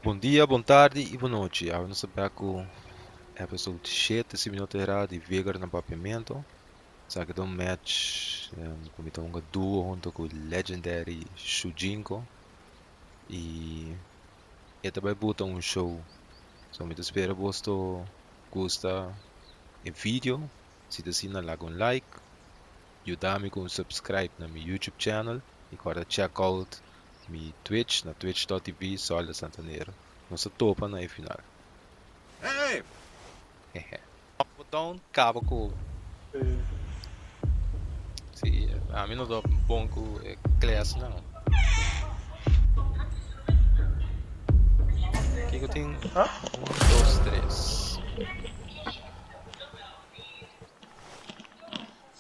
Bon dia, bon tardi y bon nochi. Awe nos ta bek cu episode 7, si mi no ta era, di Vigor na Papiamento. Esaki ta un match cu mi ta hunga duo hunto cu Legendary Shujinko. Y e ta bay buta un show. So mi ta spera boso gusta e video. Si ta asina laga un like. Yuda mi cu un subscribe na mi YouTube channel y corda check out mi Twitch na twitch.tv Solda Santanero. Nos ta topa na e final. Hey! Hehe. Botón caba cu. Si, ami no ta bon cu e class nan. Kiko tin? Un, dos, tres.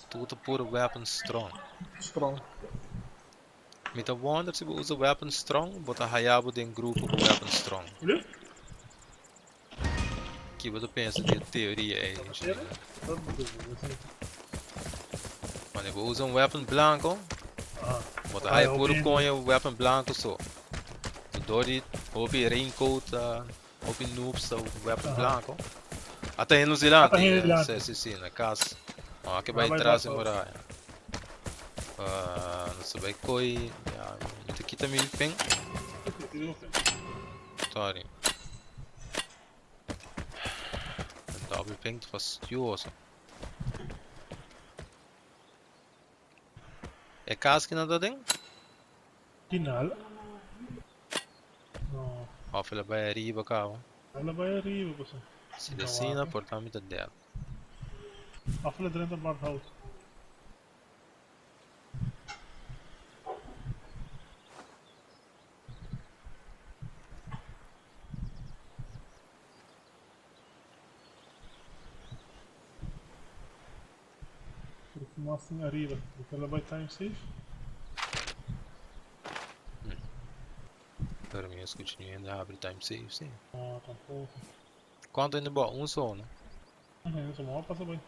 Tur ta puro weapon strong. Strong. Mi ta wonder si bo usa weapon strong, bo ta haya bo den grupo ku weapon strong. Ki bo ta pensa di e teoria ei, ingeniero? Wanneer bo usa un weapon blanco, bo ta haya puro koño weapon blanco so. Door di hopi raincoat ta Hopi noobs ta weapon blanco. Ata hende nos dilanti. Ata hende dilanti. Si, si, si, na cas. No, aki bai tras e muraya. Nos ta bai koi, ya, mi ta kita mi pen. Sorry. Double ping ta fastidioso. E cas ki nan ta den? Final. No. Of el a bai ariba caba? El a bai ariba paso. Si ta asina por ta mi ta dead. Of el a drenta Barthout. Pero ku mas tin ariba? Bo ta bai time safe? Pero mi a skucha niun hende habri time safe si. No, tampoko. Kuantu hende bo? Un so no? Un hende so, ma pasa bai.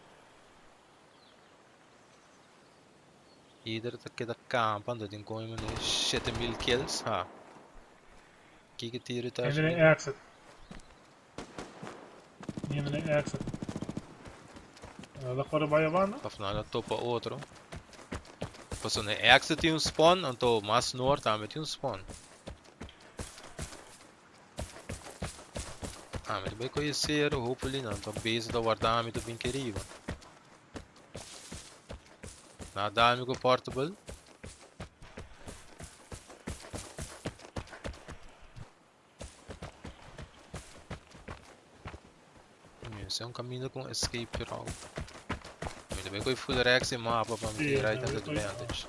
Ieder ta keda kampa anto tin komi manera 7000 kills ha. Kiko tiro ta Hende den exit. Hende den exit. Ela corre bai abanda. Of nan a topa otro. Pasobra na exit tin un spawn, anto mas noord tambe tin un spawn. Ami ta bai coge cero, hopefully nan ta bezig ta warda ami ta bin ke riba. Na dal mi cu portable. Ese un camino con escape route. Mi ta bay coy full rex e mapa pa mi tin right hand advantage.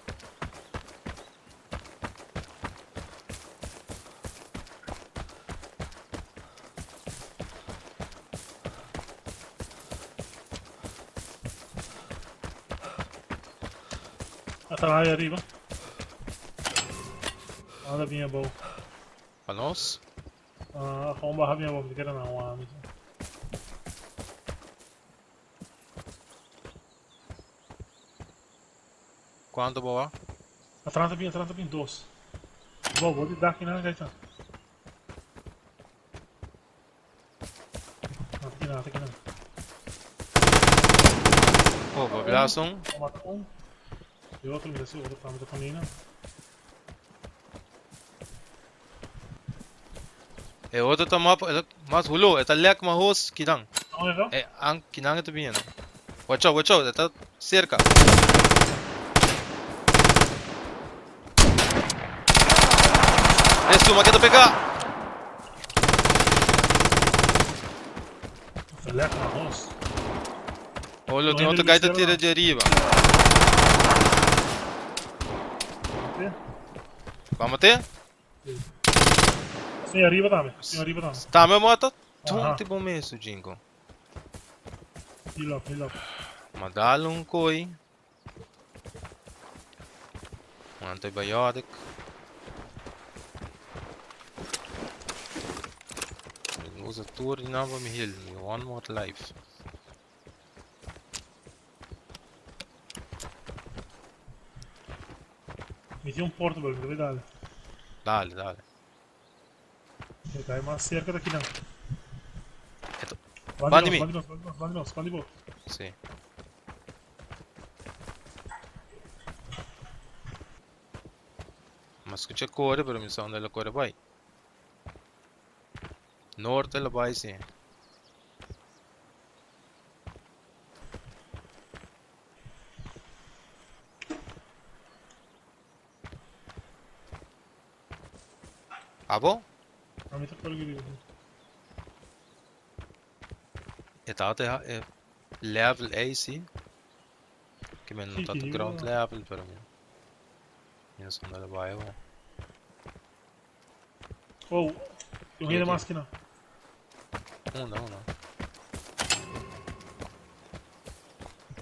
Atrás arriba. Anda bien abou. Pa nos? Ah, gewoon baha bien abou, mi ta kere nan wak mi. Cuanto bo wak? Atras ta bin, atras ta bin, dos. Bo, bo di dak kinan kai ta. Ata kinan, ata kinan. Oh, bo blaas un. Bo mata un. E otro mi ta si otro tambe ta pone nan. E otro ta map, mas hulo, e ta lek ma hos kinan. E an kinan e ta bini. Watch out, watch out, e ta cerca. E suma ke ta pega. Ta lek ma hos. Holo, tin otro guy ta tira di ariba. Vamos te? Sim, arriba tambe. Sim, arriba tambe. Tambe mata? Tonte bo mesu, Jinko. Heal up, heal up. Ma dal un koi. Un antibiotic. Mi usa tur di nan pa mi heal. Mi one more life. Mi tin un portable, mi ta bay dale. Dale, dale. E ta mas cerca di akinan. Eto. Bandi Bandi mi. nos, bandi nos, bandi nos, bandi nos, bandi bo. Si. M'a scucha core, pero mi sa unda el a core bai. Noord el a bai, si. Abo? Ami ta core riba. E tabata e level ei, si. Ke men no Sí, ta que ground digo. level, pero mi no sa unda el a bai awor. Oh, tin un Kia hende ki? mas akinan. Unda, unda?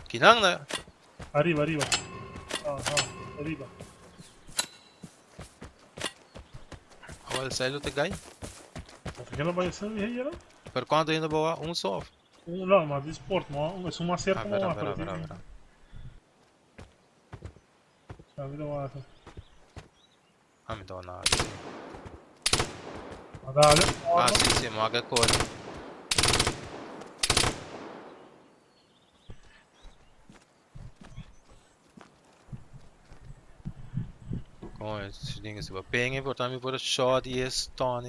Kinan na? Ariba, ariba. Aha, ariba. Awel, esei lo ta gai. Ata ke lo bai esei dije yera? Pero cuanto hende bo a? Un so of? Un, no, mas di sport, mo, esun mas Ah, cerca mo vera, mas, vera, pero vera, tin. vera. Sabi lo mas. Ah, mi ta nada, si. Ma dale, Ah, orno. si, si, mo a core. Con e ding si ba penge, por mi por shot y stun.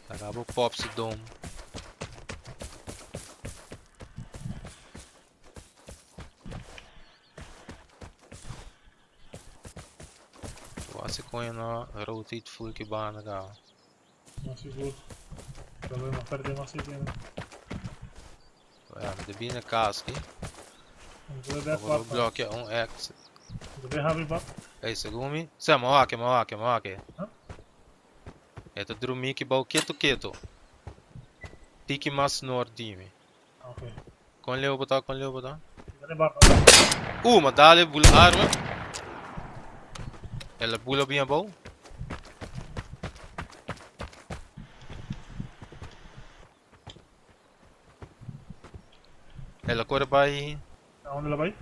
Acabo pop su dome. Wasi con no rotate full ki bana ga. No, sigur. Pero lo mas perde mas si tiene. Ja, de bine kaski. Entonces de Vou cuarta. bloquear un X. Debe habri ba. Ei, segun mi. Sa, mo wak, mo wak, mo wak. Huh? E ta drumi ki bou keto keto. Tiki mas noord di mi. Ok. Kon leu bo ta, kon leu bo ta? Dale barba. Ma dale bula arma. El a bula bien abou. El a core bai A unda el a bai?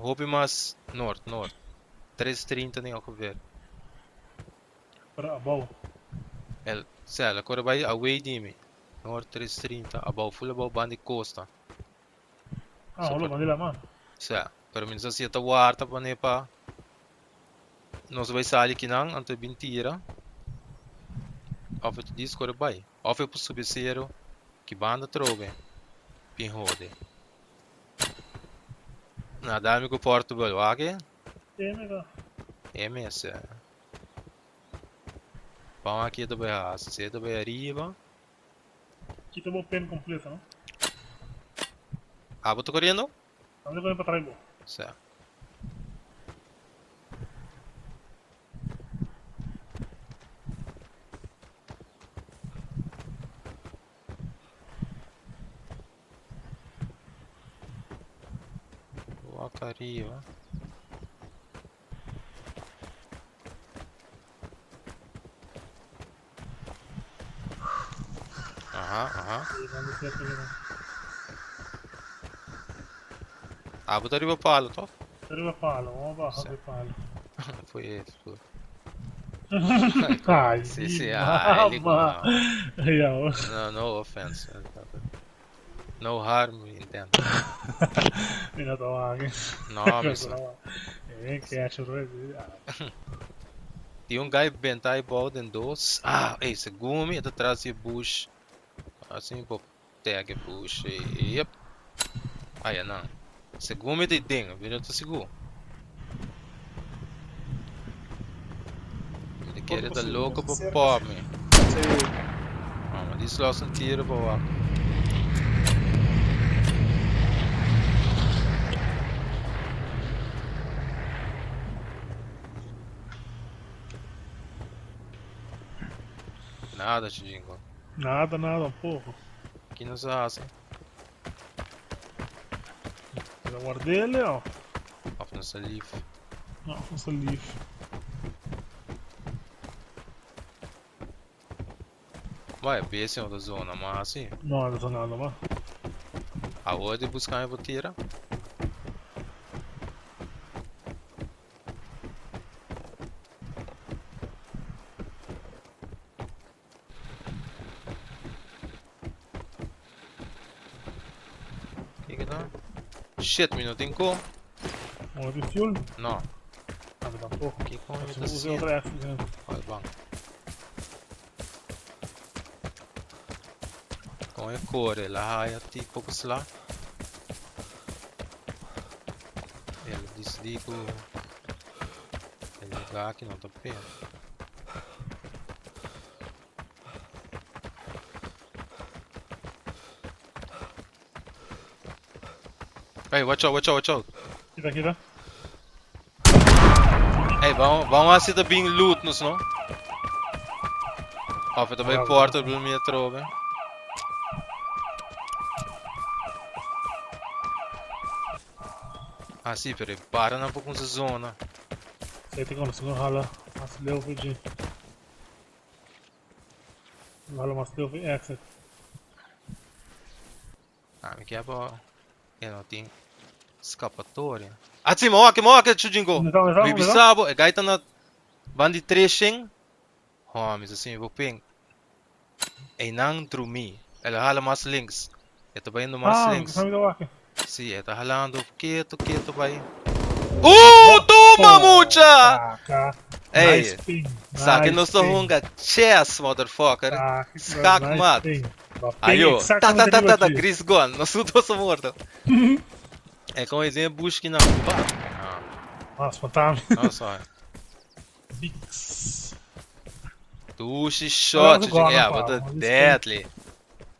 hopi mas noord, noord. 330 den ongeveer. Pero abou. El, sea, el a core bai away di mi. Noord 330, abou, full abou banda di costa. Ah, So, olo per, banda di laman. sea, pero mi no sa si e ta warda pone pa nos bai sali kinan, anto e bin tira. Of e ta dis core bai. Of e por subi cero ki banda trobe. Bin hode. Na dal mi ku portable wak e. E mega. E mes. Ban aki e ta bai hasi. Si e ta bai ariba. Kita bo pen completo, no? Abo ta coriendo? Abo ta coriendo pa trai bo. Sa. Wak ariba. Aha, aha. Abo ta riba palo, toch? Riba palo, vamos baha Sí. di palo. Foi esse, foi. Ay, Sí, sí, ah, ele mama. no. Ya. No, no offense. No harm intended. Mira, toma aki. No, mi sa. Eh, ke ready. Tin un guy benta e bou den dos. Ah, ey, segun mi e ta tras di e bush. Asina bo tag e bush. Yep. Aya nan. Segun mi ta e den, mi no ta sigur. Mi ta kere ta loko pa pop mi. Ah, ma dis los un tiro pa wak. Nada, Chijingo. Nada, nada, un poco. Ki nos a hasi? Pero guardele o? Of nos a leave? No, nos a leave. Bai, besi no ta zona mas si. No, no ta zonando mas. Awor di busca mi por tira. ta? Shit, mi no tin ko. Bo no tin fuel? No. Ami tampoco. Kiko mi ta Usa siente? otro exit. Al ban. Kon e kore, el a haya tipo ku sla. El a disidí ku e lugá aki no ta p'e. Hey, watch out, watch out, watch out. Kita, kita. Hey, vamos, vamos a ta bin loot nos, no? Of e ta bay portable mi atrobe. Ah, sí, pero e para nan por kunsa zona. Sei te kono, segun hala mas leu for dje. Hala mas leu for exit. Ah, mi kier pa e no tin scapatoria. Ah, sí, mi wak, mi wak Chujingo. Onde ta, onde ta, Mi onde ta? bisa bo, e guy ta na ban di 300. Ho, mi sa si mi por ping. Einan drumi. El a hala mas links. E ta bayendo mas Ah, links. mi ta wak. Sí, e ta halando keto, keto bai. Toma mucha! Saca. Ey, Nice ping. Sa que nice nos ta ping. hunga chess, motherfucker. Saca, Skak nice mat. ping. Ba ping Ayo, ta ta exactamente ta riba ta ta, dje. Chris gone. Nos tur a morto. E con e den bush ki nan. Pa. Ah, Ah, spantami. no, sorry. Bix. Dushi shot, Ela gone, yeah, pa. but the Mas isso deadly.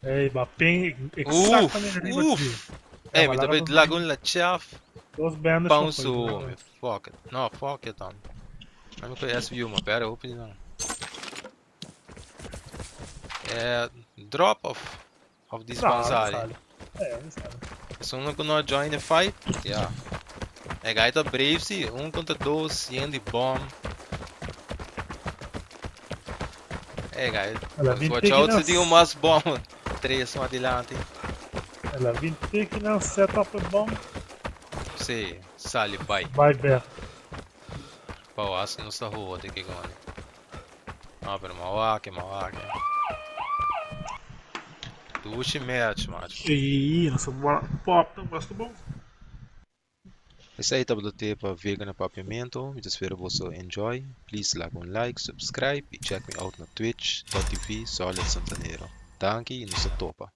Ey, ba ping Uf, exactamente riba uf. dje. Ey, Ja, mi maar ta laga bij nos lagun la chaf. Dos bandas Pão pa su, mi fuck it. No, fuck it, man. Ami ko SVU, ma pera, hopi nan. Drop of of this No, Banzari. sali. Non sali. Se uno ku no join the fight, yeah. E guy ta brave si, 1 contra 2, yen di bomb. E guy, Ela vinte watch out se que tin un mas bomb. 3 mas dilanti. Ela 20 que não set up a bomb. Si, sali bai. Bai ber. Pau, as nos ta hoor ke gone. Ah, pero mawake, mawake. Dushi match, macho. Ey, nossa bola pop, não gosto bom. Esey tabata te pa Vega na Papiamento. Mi ta spera boso enjoy. Please laga un like, subscribe y check me out na twitch.tv Solid Santanero. Danki y nos ta topa.